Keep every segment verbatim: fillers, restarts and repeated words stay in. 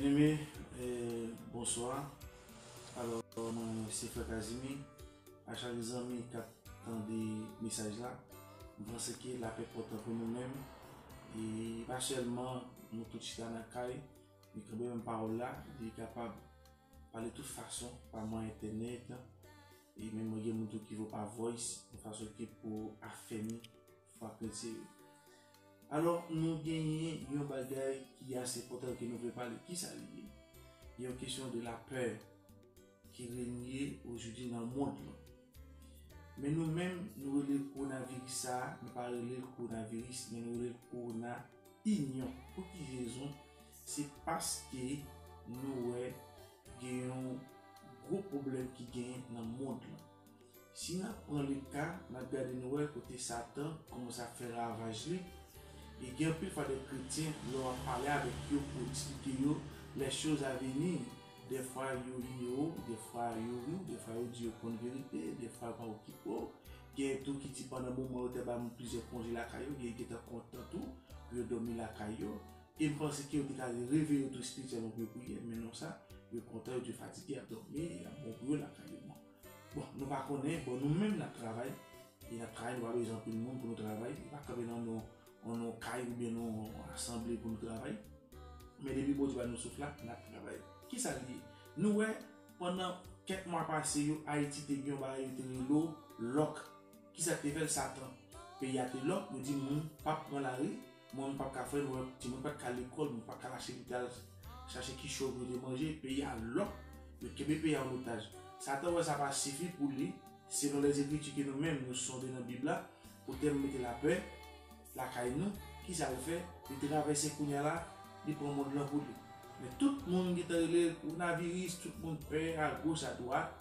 Byeneme, eh, bonswa. Alò, mwen se frè Kazimi. A chak zanmi k ap tande mesaj la, m panse ke lapè enpòtan pou nou menm. E pa sèlman nou tout chita nan kay, men kanmenm pawòl la, li kapab pale tout fason, pa mwayen entènèt, e menm gen moun tou ki voye pa voice, yon fason ke pou afèmi fwa kretyen yo. Alò, nou genyen yon bagay ki ase enpòtan ke nou vle pale. Kisa li ye? Yon kesyon de lapè ki renye ojodi nan mond lan. Men nou menm, nou rele l kowonaviris sa a, nou pa rele l kowonaviris, men nou rele l kowona inyon. Pou ki rezon? Se paske nou wè gen yon gwo pwoblèm ki genyen nan mond lan. Si n ap pran le ka, n ap gade nou wè kote Satan kòmanse ap fè ravaj li. E gen anpil fwa de kretyen, lè w ap pale avèk yo pou eksplike yo les choses à venir, dèfwa yo inyore w, dèfwa yo ri w, dèfwa yo di yo konn verite, dèfwa yo pa okipe w. Gen tou ki di pandan moman yo te ba moun plizyè konje lakay yo, gen gentan kontan tou pou yo dòmi lakay yo. E m panse ke yo te ka reveye yo tou espirityèlman pou yo priye, men non sa, yo kontan, yo dwe fatige, y ap dòmi, y ap bon pou yo lakay yo. Bon, bon, nou pa konnen, bon, nou menm n ap travay, e n ap travay, nou pa bezwen anpil moun pou nou travay, nou pa kanpe nan yon, yon, yon kay oubyen nan yon asanble pou nou travay. Men depi Bondye ba nou souf la, n ap travay. Kisa l ye? Nou wè, pandan kèk mwa pase yo, Ayiti te gen yon bagay yo te rele lòk. Kisa k te fè l? Satan. Peyi a te lòk, yo di moun p ap pran lari, moun p ap ka fè, nou wè timoun pa t ka lekòl, moun pa t ka mache pou t al chache kichòy pou yo te manje, peyi a lòk, yo kenbe peyi a an otaj. Satan wè sa pa sifi pou li, selon Lèzekriti ke nou menm nou sonde nan Bib la, pou te mete lapè lakay nou, kisa l fè? Li travèse kounye a la, li pran mond lan pou li. Men tout moun gentan rele kowonaviris, tout moun pè agoch adwat,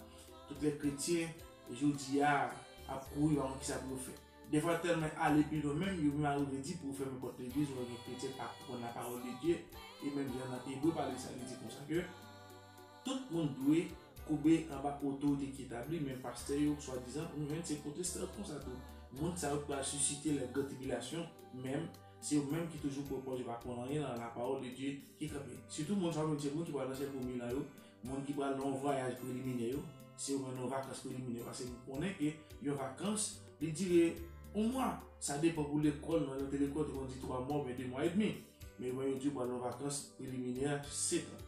tout lè kretyen jodi a ap kouri pa konn kisa pou yo fè. Dèfwa tèlman ale pi lwen menm, yo menm arive di pou yo fèmen pòt legliz, ou wè gen kretyen pa konn la parole de Dieu, e menm jan nan Ebre pale sa, li di konsa ke tout moun dwe koube anba otorite ki etabli, men pastè yo, swadizan, nou jwenn se pwotestan yo konsa tou. Moun sa yo pral sisite lè gran tribilasyon, menm, se yo menm ki toujou pwopòze pa konn anyen nan la parole de Dieu ki kanpe. Sitou moun sa yo menm se moun ki pral nan syèl pou mil an yo, moun ki pral nan yon vwayaj preliminè yo, se yo menm nan vakans preliminè, paske nou konnen ke yon vakans, li dire yon mwa. Sa depann pou lekòl, nan lè te lekòl, te konn di twa mwa oubyen de mwa edmi. Men mwen yo di yo pral nan vakans preliminè, sèt an.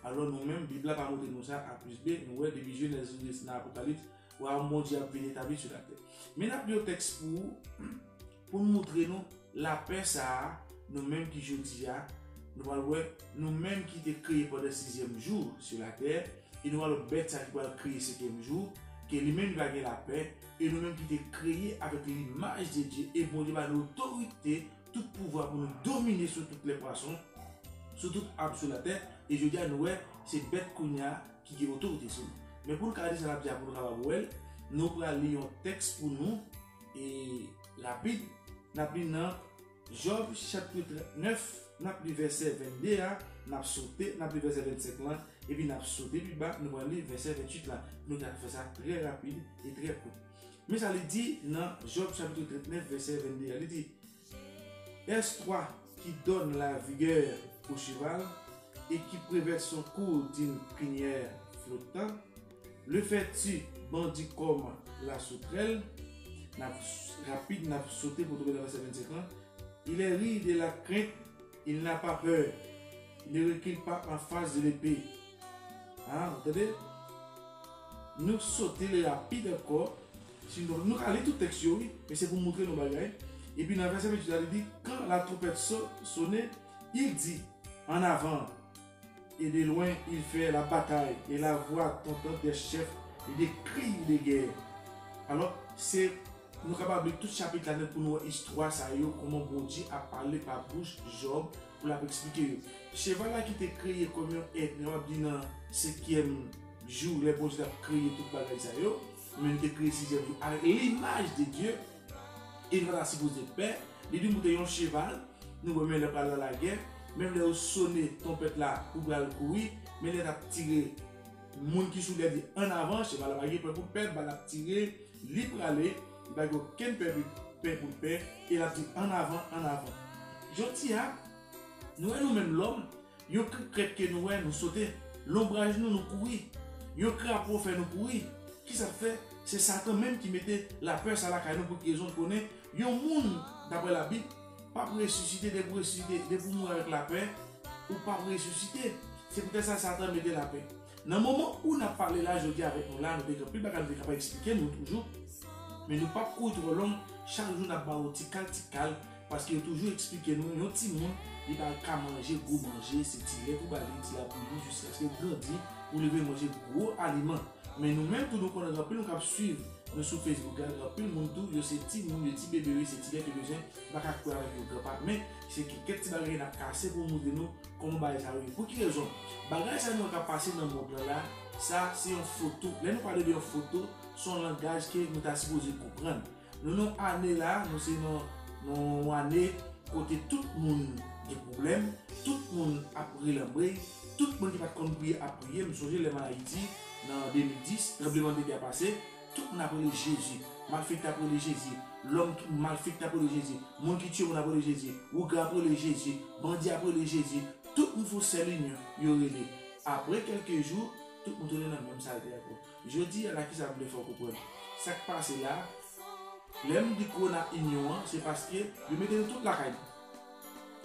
Alò nou menm, Bib la pa montre nou sa A plis B, nou wè depi Jenèz rive nan Apokalips, wayòm Bondye ap vin etabli sou latè. Men n ap li yon tèks pou ou, pou n montre nou lapè sa a, nou menm ki jodi a, nou pral wè, nou menm ki te kreye pandan sizyèm jou sou latè, e nou pral wè bèt sa ki pral kreye senkyèm jou, ke li menm li pa gen lapè, e nou menm ki te kreye avèk limaj de Dye, e Bondye ba nou otorite, tout pouvwa pou nou domine sou tout lè pwason, sou tout ab sou latè, e jodi a nou wè, se bèt kounye a ki gen otorite sou nou. Men pou nou ka di sa n ap di a, pou nou kapab wè l, nou pral li yon tèks pou nou, e rapid, n ap li nan Jòb chapit trannèf, n ap li vèsè vennde a, n ap sote, n ap li vèsè vennsenk lan, epi n ap sote pi ba, nou pral li vèsè venntuit la. Nou ka fè sa trè rapid e trè kout. Men sa li di nan Jòb chapit trannèf, vèsè vennde a, li di, Est toi qui donnes la vigueur au cheval et qui prévert son cours d'une crinière flottante, le fais-tu bandit comme la sauterelle? N ap rapid, n ap sote pou tonbe nan vèsè vennsenk lan. Il est ri de la crainte, il n'a pas peur, ne recule pas en face de l'épée. Ah, ou tande? Nou sote li rapid ankò. Si nou, nou ka li tout tèks yo, wi, men se pou montre nou bagay. Epi nan vèsè venntuit la, li di, Quand la trompette so- sonnait, il dit, En avant. Et de loin, il fait la bataille, et la voix tentante des chefs et des cris de guerre. Alò, se, nou kapab li tout chapit la nèt pou nou wè istwa sa yo, kòman Bondye ap pale pa bouch Jòb pou l ap eksplike yo. Cheval la ki te kreye kòm yon èt, nou ap di nan senkyèm jou, lè Bondye t ap kreye tout bagay sa yo, men li te kreye sizyèm jou avèk limaj de Dye, e li pa ta sipoze pè, li di moute yon cheval, nou wè men lè pral nan lagè, menm lè yo sone twonpèt la pou pral kouri, men lè t ap tire, moun ki sou li a di, An avan, cheval la pa gen pè pou l pè, bal ap tire, li prale, li pa gen okenn pè, pè pou l pè, e l ap di, An avan, an avan. Jodi a, nou wè nou menm lòm, Yon krik krèt ke nou wè, nou sote. Lonbraj nou, nou kouri. Yon krapo fè nou kouri. Kisa k fè? Se Satan menm ki mete lapè sa lakay nou. Pou ki rezon? Konnen yon moun, daprè Labib, p ap resisite. Depi w resisite, depi w mouri avèk lapè, ou p ap resisite. Se poutèt sa Satan mete lapè. Nan moman ou n ap pale la, jodi avèk nou la, nou te gen anpil bagay nou te kapab eksplike nou toujou. Men nou p ap kouri twò long, chak jou n ap ba w ti kal, ti kal, paske yo toujou eksplike nou, yon timoun, li pa ka manje gwo manje, se ti lèt ou ba li, ti lèt pou li, jiskaske l grandi, pou li vin manje gwo aliman. Men nou menm tou, nou konnen gen anpil moun k ap swiv nou sou Facebook la, gen anpil moun tou, yo se timoun, yo ti bebe, yo se ti lèt yo bezwen, yo pa ka kouri avèk yo granpa. Men, se kèk ti bagay n ap kase pou moutre nou kòman bagay sa yo ye. Pou ki rezon? Bagay sa nou wè k ap pase nan mond lan la, sa se yon foto. Lè nou pale de yon foto, se yon langaj ke nou ta sipoze konprann. Nou nan ane la, nou se nan, nan yon ane kote tout moun gen pwoblèm, tout moun ap rele anmwey, tout moun ki pa t konn priye ap priye. M sonje lè m al Ayiti, nan de mil dis, tranblemanntè a pase, tout moun ap rele Jezi. Malfektè ap rele Jezi. Lòm ki malfektè ap rele Jezi. Moun ki tiye moun ap rele Jezi. Wougan ap rele Jezi. Bandi ap rele Jezi. Tout moun fè yon sèl inyon, yo rele. Apre kèlke jou, tout moun tounen nan menm salte ankò. Jodi a la, kisa m vle fè w konprann? Sa k pase la, lè m di kowona inyon an, se paske yo mete nou tout lakay nou.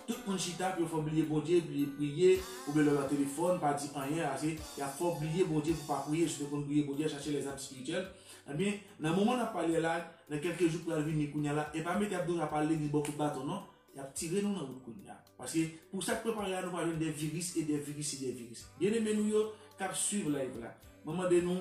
Tout moun chita, pou yo fè w bliye Bondye, bliye priye, oubyen lè w nan telefòn, pa di anyen, ase, y ap fè w bliye Bondye pou w pa priye, si w te konn priye Bondye, chache lèzam espirityèl. Ebyen, nan moman n ap pale la, nan kèlke jou k pral vini kounye a la, e pa mete y ap di w ap al legliz ba w kout baton, non. Y ap tire nou nan wout kounye a. Paske pou sa k prepare a, nou pral jwenn de viris e de viris e de viris. Byeneme nou yo k ap swiv live la, mwen mande nou,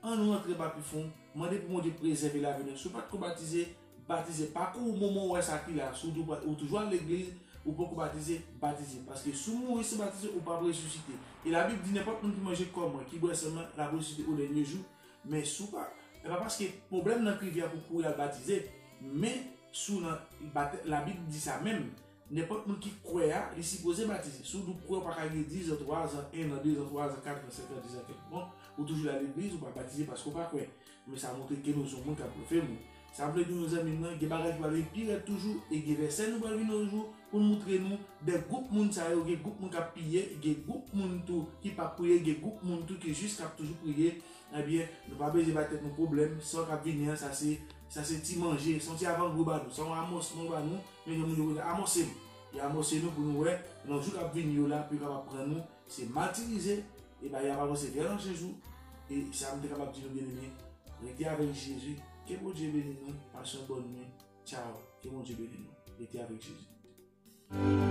ann nou antre pa pi fon, mande pou Bondye prezève lavi nou. Si w pa t ko batize, batize. Pa kou moman w wè sa ki la, si w tou-, ou toujou al legliz, ou poko batize, batize. Paske si w mouri san batize, ou p ap resisite. E Labib di nenpòt moun ki manje kò mwen, ki bwè san mwen, l ap resisite o dènye jou. Men si w pa, e pa paske pwoblèm nan k rive a pou w kouri al batize, men si w nan batè-, Labib di sa menm, nenpòt moun ki kwè a, li sipoze batize. Si w di w kwè, ou pa ka gen diz an, twa zan, en an, de zan, twa zan, kat an, senk an, diz an, kèk bon, ou toujou al legliz, ou pa batize paske w pa kwè. Men sa montre ke nou se yon moun k ap blòfe moun. Sa m vle di nou, zanmi m nan, gen bagay ki pral vin pi rèd toujou, e gen vèsè nou pral vin yon jou pou n moutre nou de gwoup moun sa yo, gen gwoup moun k ap piye, gen gwoup moun tou ki p ap priye, gen gwoup moun tou ki jis k ap toujou priye. Ebyen, nou pa bezwen bay tèt nou pwoblèm, sa k ap vini an, sa se, sa se ti manje, se yon ti avangou ba nou, se yon amòsman ba nou, men gen moun yo konn amòse nou. Yo amòse nou pou nou wè, nan jou k ap vini yo la, pou yo kapab pran nou, se matirize, e bagay ap avanse vyolan chak jou, e sa m te kapab di nou, byeneme, rete avèk Jezi, ke Bondye beni nou, pase yon bòn nwi, tchaw, ke Bondye beni nou, rete avèk Jezi.